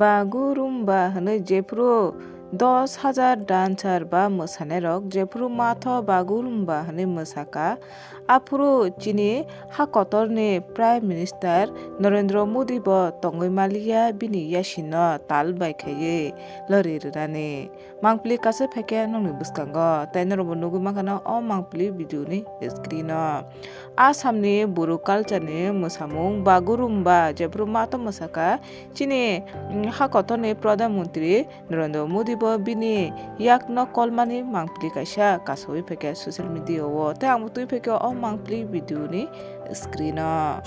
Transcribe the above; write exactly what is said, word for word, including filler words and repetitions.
Bagurumba hwnwi jephru dos hajar dancer ba mwsanairok jephru matho Bagurumba hwnwi mwsakha, aphuru chini ha kotorni Prime Minister Narendra Modi bo tongwi maliya bini yasino tal bai khaiwi lori rwnani. Mangpili kaisa phaikhe nokni bwskango, tei norokbo nugwi mankha o mangpili video ni screen o. Assamni Boro culture ni mwsamung Bagurumba jephru matho mwsakha, chini, mm, ha kotorni Pradhan Mantri Narendra Modi bo bini yakno kolmani mangpili kaisa kasawi phaikha social media o, tei ang bo twi phaikha o mangpili video ni screen o.